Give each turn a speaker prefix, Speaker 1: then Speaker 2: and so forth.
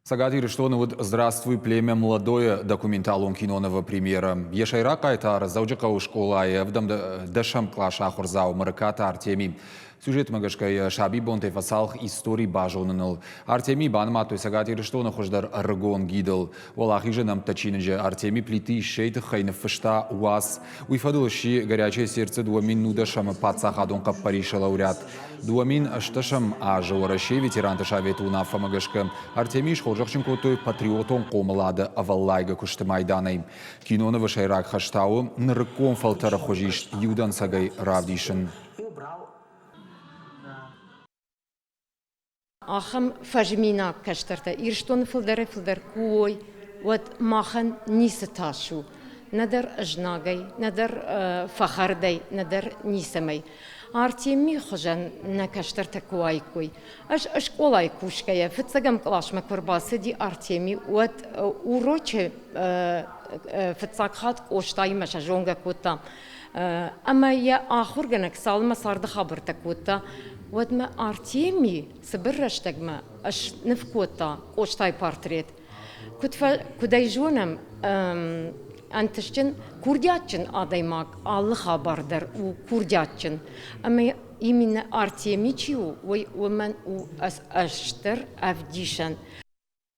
Speaker 1: Цӕгат Ирыстоны уыд «Здравствуй, племя молодое» документалон кинонывы премьерӕ. Йӕ сӕйраг хъайтар Дзӕуджыхъӕуы скъолайы ӕвдӕм дӕсӕм къласы ахуырдзау Мырыкаты Артемий. Сюжетмӕ гӕсгӕ йӕ сабибонтӕй фӕцалх истори базоныныл. Артемийы банымадтой Цӕгат Ирыстоны хуыздӕр ӕрыгон гидыл. Уӕлахизы нӕмттӕ чиныджы Артемий Плиты Иссӕйы тыххӕй ныффыста уац. Уый фӕдыл сси «Горячее сердце» 2010-ы паддзахадон хъӕппӕрисы лауреат. 2008 азы Уӕрӕсейы ветеранты советы уынаффӕмӕ гӕсгӕ Артемийы схорзӕхджын кодтой патриотон хъомылады ӕвӕллайгӕ куысты майданӕй. Кинонывы сӕйраг хӕс та у нырыккон фӕлтӕры хуызист иу дӕнцӕгӕй равдисын.
Speaker 2: Ахӕм фӕзминаг кӕстӕртӕ Ирыстоны фылдӕрӕй-фылдӕр куы уой, уӕд махӕн ницы тас у. Нӕдӕр знагӕй, нӕдӕр фӕхӕрдӕй, нӕдӕр ницӕмӕй. Артемийы хуызӕн нӕ кӕстӕртӕ куы уаиккой. Ӕз скъолайы кусгӕйӕ фыццӕгӕм къласмӕ куы ӕрбацыди Артеми, уӕд урочы фыццаг хатт Къостаимӕ сӕ зонгӕ кодта. Ӕмӕ йӕ ахуыргӕнӕг цалынмӕ царды хабӕрттӕ кодта, уӕдмӕ Артеми цыбыр рӕстӕгмӕ сныв кодта Къостайы портрет. Куыд, куыд ӕй зонӕм, ӕнтыстджын, курдиатджын адӕймаг алы хабар дӕр у курдиатджын. Ӕмӕ именно Артеми чи у, уый уымӕн у стыр ӕвдисӕн.